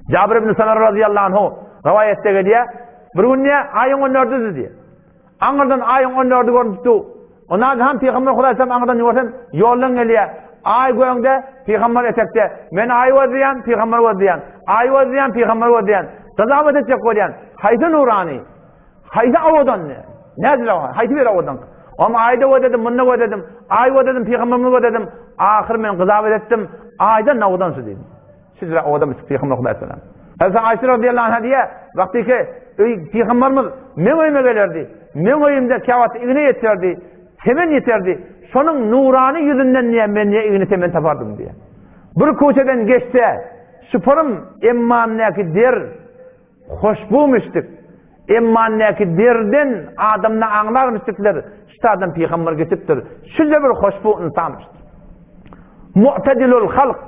Jabir ibn Samara razyýallahu anhu rowaýatda gelýär, bir gün diýýär, aýyň on dördüdi diýýär. Aňyrdan aýyň on dördi görnüp dur. O nagahan pygamber Hudaý salam aňyrdan görsem, ýoldan gelýär. Aý göňde, pygamber etekde. Men aýy gözleýän, pygamber gözleýän. Aýy gözleýän, pygamber gözleýän. Gyzamat etjek bolýan. Haýsy nurany? Haýsy owadan? Nädip haýsy bir owadan? Om aýda gözledim, munda gözledim. Aý gözledim, pygamberimi gözledim. Ahyr men gyzamat etdim. Aýdan owadan şu diýdim. Sizlere owadan bir pygamber Hudaý salam. Hazreti Aýşe radiyallahu anha diýýär, wagtyky öý pygamberimiz meň öýüme gelerdi. Meň öýümde käwagt igne ýeterdi, semen ýeterdi. Şonuň nurany ýüzünden diýýär, men diýýär igne semen tapardym diýýär. Bir köçeden geçse, şypyrym emmandäki der Hoşbuw-müşdik. Emma näki derden adamda aňlar-müşdikler, şu taýdan pygamber geçipdir. Şüle bir hoşbuw ynsanmyşdyr. Mu'tedilul halk.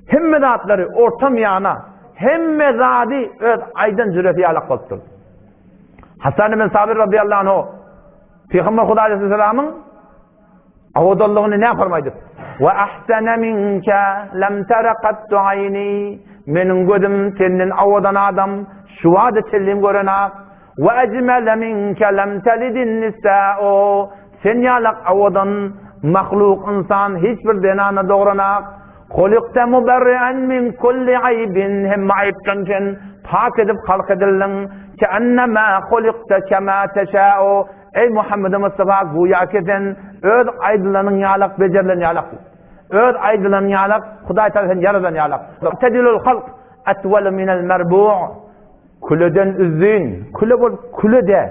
Hemme zatlary orta miýana, hemme zady öz aýdan jüresi ýalak bolupdyr. Hasan ibn Sabir radiyallahu anhu Pygamber Hudaý aleyhisselamyň Owadanlygyny nähorm aýdyp, Wa ahsana minka lam tara qattu aýni, Meniň gözüm senden owadan adam şu wagta çenli görenak. Wa ajmala minka lam talidin nisa'u, Sen ýalak owadan mahluk ynsan hiç bir zenana dogranak. Hulikta mubarri'an min kulli aýbin, Hemme aýypdan sen pak edip halk edildiň. Keennema hulikta kema teşa'u, Eý, Muhammedi Mustafa, güýäki sen öz aýdylanyň ýalak bejerilen ýalak. Öz aýdylanyň ýalak, Hudaý Tagala seni ýaradan ýalak. Tedilul halk atwalu minel merbu' Küleden üzzün, küle bolup küle däl.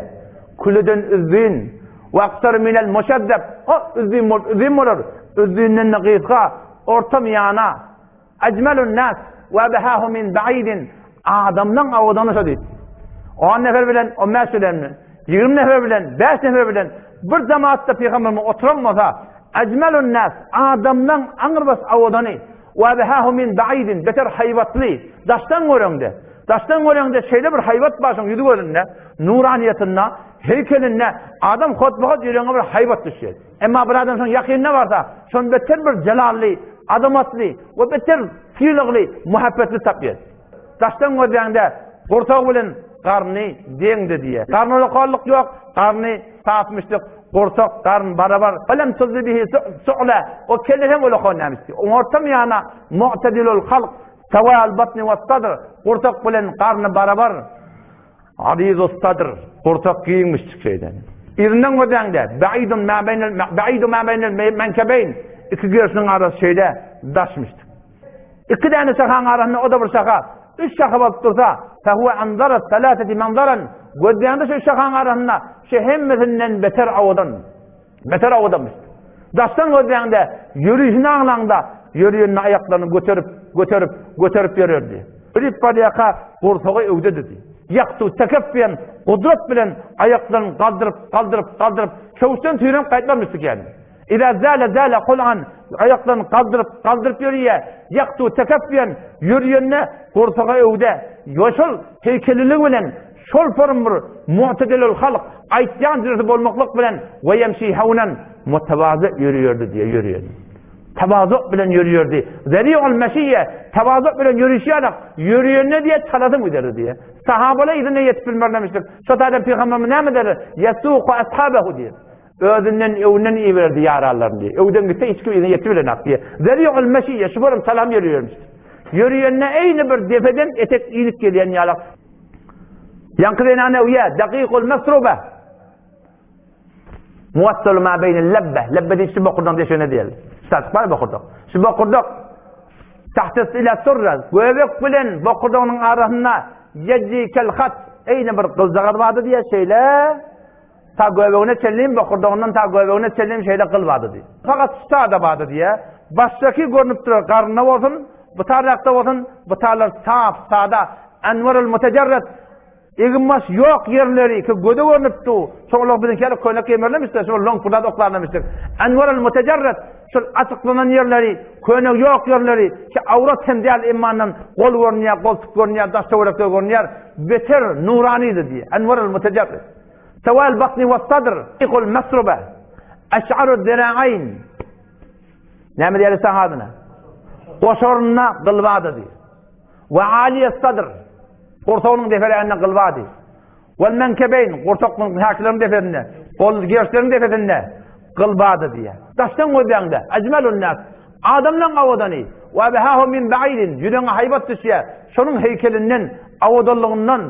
Küleden üzzün. Ve aksar minel muşezzeb. O üzzün bolup üzzün bolar. Üzzünden de gysga, orta miýana. Ejmelun nas we behahu min ba'idin Adamlaň owadany şo diýip. On nefer bilen, on bäş bilen, 20 nefer bilen, bäş nefer bilen bir jemaatda pygamberimiz oturan bolsa, Ejmelun nas adamlaň aňrybaş owadany we behahu min ba'idin beter haýbatly, daşdan göreňde, daşdan göreňde şeýle bir haýbat bar şoň ýüzi gözünde, nuraniýetinde, heýkelinde adam hotba-hot ýüregiňe bir haýbat düşýär. Emma bir adam şoň ýakynyna barsa, şony beter bir jelally, azamatly we beter sylagly, muhabbetli tapýar. Daşdan gözläňde gursagy bilen garny deňdi diýýär. Garny lokallyk ýok, garny sap müşdük, gursak, garyn barabar. Welem tuzzi bihi su'la, o kelle hem ulaka nämiş diýýär. Orta miýana mu'tedilul halk, sawal batni we sadr, gursak bilen garny barabar. Aziz ussadyr, gursak giňmişjik şeýden. Yzyndan gözläňde, Ba'idun ma beýnel ba'idu ma beýnel menkebeýn, iki gerşiniň arasy şeýle daşmyşdyk. Iki däne şahaň arasynda o-da bir şaha, üç şaha bolup dursa, fehuwe anzaras selaseti manzaran, gözläňde şu üç şahaň arasynda şu hemmesinden beter owadan. Beter owadanmyş. Daşdan gözläňde, ýörişini aňlaňda, ýörýände aýaklaryny göterip, göterip, göterip ýörerdi. Ýörüp barýarka gursagy öwdedidi. Ýaktu tekeffiýen gudrat bilen aýaklaryny galdyryp, galdyryp, galdyryp, köwüşden süýrenip gaýtmarmyşdyk ýaly. Iza zäle zäle hul'an aýaklaryny galdyryp, galdyryp ýörýär. Ýaktu tekeffiýen ýörýände gursagy öwde. We şol heýkeliligi bilen Şol forum bir mu'tedilul halk, aýtýan jüresi bolmaklyk bilen we ýemşi hawnan mutawazy ýörüýerdi diýe ýörüýerdi. Tawazu bilen ýörüýerdi. Zeri'ul meşiýe tawazu bilen ýörüşýärek, ýörüýende diýe talasyň giderdi diýe. Sahabalar yzyna ýetip bilmerlemişdir. Şo taýdan pygamberimiz näme derdi? Ýesuku ashabahu diýe. Özünden öwünden iberdi ýaranlaryny diýe. Öwden gitse hiç kim yzyna ýetip bilenak diýe. Zeri'ul meşiýe şu forum salam ýörüýermişdir. Ýörüýende eýni bir depeden etek inip gelýän ýalak. Ýaňky zenan öwýä, dakikul mesruba. Muwassalu ma beýnel lebbe. Lebbe diýip şu bokurdak deşigine diýildi. Şatyk bar bokurdak. Şu bokurdak tahta ila surra göbek bilen bokurdagynyň arasynda ýeji kel hat eýni bir gyljagaz bardy diýe şeýle Ta göbegine çenlim, bokurdagyndan ta göbegine çenlim şeýle gyl bardy diýip. Fakat şu sada bardy diýýär. Başdaky görnüp durar garynda bolsun, bu tarlakda bolsun, bu tarlar sap, sada, enwerul mutejerret, eginbaş ýok ýerleri ki göze görnüp dur. Şolar biziňki ýaly köýnek geýmerlemişdir, şol loň purlat oklarlamışdyr. Enwerul mutejerret, şol açyklanan ýerleri, köýnek ýok ýerleri ki awrat hem däl emmandan gol görünýär, goltuk görünýär, daş töwerekler görünýär, beter nuranydy diýýär. Enwerul mutejerret. Sewal batni we sadr, ikul mesrube, eş'aru zira'ayn. Näme diýýär sahabyna? Goşarynda gyl bardy diýýär. We aliýes-sadr, gursagynyň depelerinde gyl bardy. Wal menkebeýn, gursakyň häkileriň depesinde, gol gerşleriň depesinde gyl bardy diýýär. Daşdan gözläňde, ejmelun nas, adamlaň owadany, we ebhahu min ba'idin, ýüregiňe haýbat düşýär, şonuň heýkelinden, owadanlygyndan,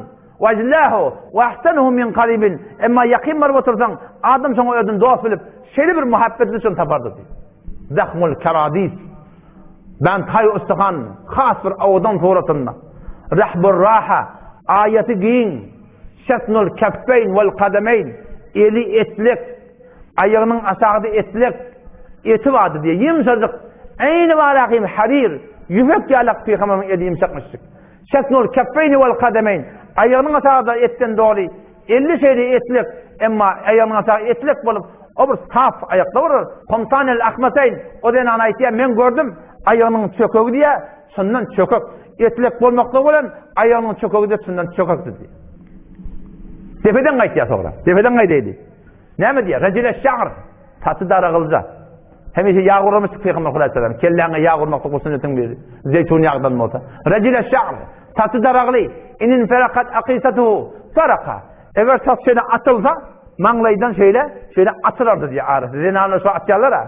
we ejlahu, we ahsanuhu min karibin, emma ýakyn baryp otursaň, adam şoňa özüni dost bilip, şeýle bir muhabbetli şony tapardy diýýär. Zahmul keradis, Benthaý ustuhan has bir owadan suratynda. Rahbur raha, aýasy giň, Şesnul keffeýn wal kademeýn, eli etlek, aýagynyň aşagy etlek, eti bardy diýýär. Ýumşajyk, eýni barahim harir, ýüpek ýalak pygamberimiň eli ýumşakmyşdyk. Şesnul keffeýni wal kademeýn, aýagynyň aşagy-da etden doly, Elli şeýle etlek, emma aýagynyň aşagy etlek bolup, o bir sap aýakda bolar. Humsan el-Ahmaseýn, o zenan aýtýar, men gördüm, aýagynyň çökegi diýýär, şundan çökek. Etlek bolmaklygy bilen aýagynyň çökegi-de şundan çökekdi diýýär. Depeden gaýtýar soňra. Depeden gaýdaýdy. Näme diýýär? Rejile şagr. Saçy daragylja. Hemişe ýag urarmyş Pygamber Hudaý Kelläňe ýag urmaklyk bu sünnetiň biri. Zeýtun ýagdan bolsa. Rejile şagr. Saçy daragly. Inin ferakat akisatuhu. Faraka. Eger saç şeýle atylsa, maňlaýdan şeýle, şeýle atylardy diýýär arasy. Zenanlar şu atýarlar-a.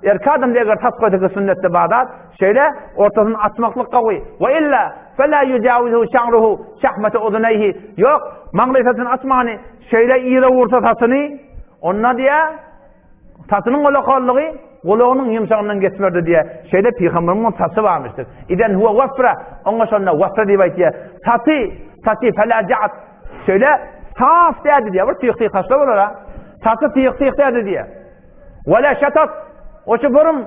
Erkek adam eger saç goýsa sünnetde bar zat, şeýle ortasyny açmaklyk gowy. We illa fela yujawizu şa'ruhu şahmete uzunayhi. Ýok, maňlaý saçyny açmany, şeýle yza ursa saçyny, onda diýýär, Saçynyň ulakanlygy gulagynyň ýumşagyndan geçmerdi diýýär. Şeýle pygamberimiň saçy barmyşdyr. Izen huwa wafra, oňa şonda wafra diýip aýtýar. Saçy, saçy fela ja'at. Şeýle saf däldi diýýär. Bir tyg-tyg saçlar bolar-a. Saçy tyg-tyg däldi diýýär. Wala şatat. Oşy burum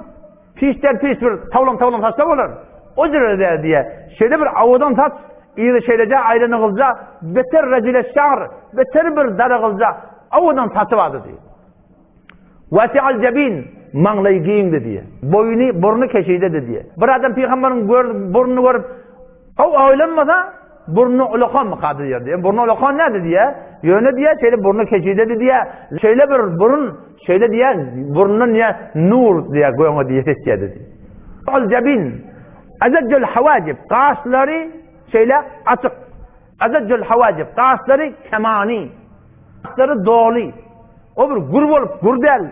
Piçden piç bir tawlam-tawlam saçlar bolar. O jürede däl diýýär. Şeýle bir owadan saç, yzy şeýleje aýlanygylja, beter rejile şagr, beter bir daragylja owadan saçy bardy diýýär. Wasi'al jabin, maňlaýy giňdi diýýär. Boýny, burny keşidedi diýýär. Bir adam pygamberiň gör, burnuny görüp, Haw oýlanmasa, burny ulakanmyka diýer diýýär. Burny ulakan näde diýýär. Ýöne diýýär, şeýle burny keşidedi diýýär. Şeýle bir burun, şeýle diýýär, burnundan diýýär, nur diýýär, göňe diýýär, seçýärdi diýýär. Al jabin, azajjul hawajib, gaşlary şeýle açyk. Azajjul hawajib, gaşlary kemany. Gaşlary doly. O bir gür bolup, gür däl.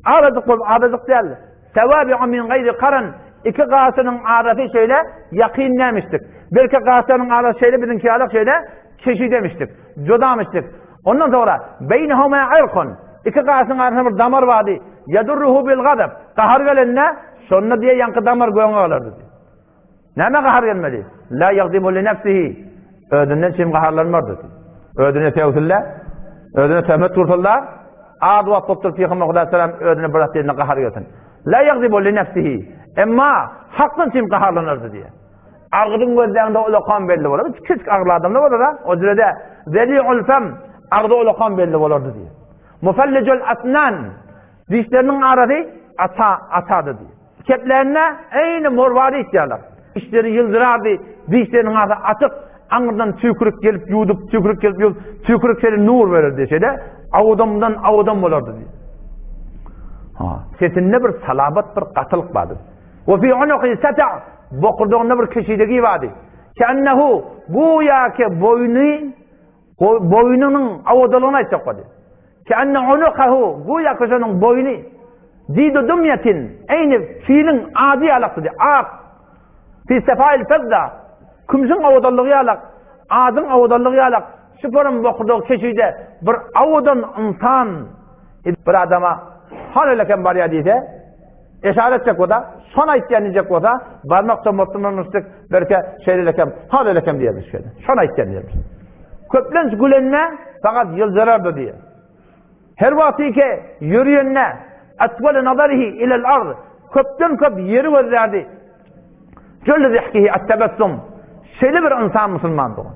Azajyk bolup, azajyk däl. Sewabi'u min gaýri karan, iki gaşynyň arasy şeýle ýakyn nämişdik. Belki gaşlarynyň arasy şeýle biziňki ýalak şeýle keşidemişdik, jodamyşdyk. Ondan soňra beýnehuma irkun, iki gaşynyň arasynda bir damar bardy. Ýedurruhu bil gazap, gahar gelende şonda diýe ýaňky damar göňe galardy. Nämä gahar gelmeli? La ýagdibu li nefsihi. Özünden çyn gaharlanmardy. Özüne sögsünler, özüne töhmet gursunlar. Az wagt bolup durup Pygamber Hudaý salam özüne bir zat diýende gahar gelsin. La ýagdibu li nefsihi. Emma hakdan çyn gaharlanardy diýe. Agzyň gözleňde ulakan belli bolar. Kiçik agly adamlar bolar ha. O jürede zeli'ul fam agzy ulakan belli bolardy diýe. Mufallijul asnan dişleriniň arasy ata atady diýe. Keplerine eýni morwarit ýaly. Dişleri ýyldyrardy, dişleriniň arasy açyk, aňyrdan tüýkürik gelip ýuwdup, tüýkürik gelip ýuwdup, tüýkürik şeýle nur bererdi, şeýle awdamdan awdam bolardy diýip. Ha, sesinde bir salabat, bir gatylyk bardy. We fi unuqi sata, bokurdagynda bir keşidegi bardy. Kennehu, güýä ki boýny Boýnunyň owadanlygyny aýtjak boldy. Keenne unukahu, güýä köşeniň boýny jidu dumýetin, eýni filiň ady ýalakdy, ak. Fi sefail fedda, kümşüň owadanlygy ýalak, adyň owadanlygy ýalak, şu porum bokurdagy keşide bir owadan ynsan bir adama han ölekem barýar diýse, Eşaret etjek bolsa, şony aýtýan diýjek bolsa, barmak çomurtdyrmamyşdyk, belki şeýlelekem, ha-lelekem diýermiş şeýle. Şony aýtýan diýermiş. Köplenç gülende fakat ýyljyrardy diýer. Her wagtyky ýörüýende atwal nazarihi ilel ard, köpden köp ýeri gözlärdi. Jölli zihkihi at-tabassum. Şeýle bir ynsan musulman dogan.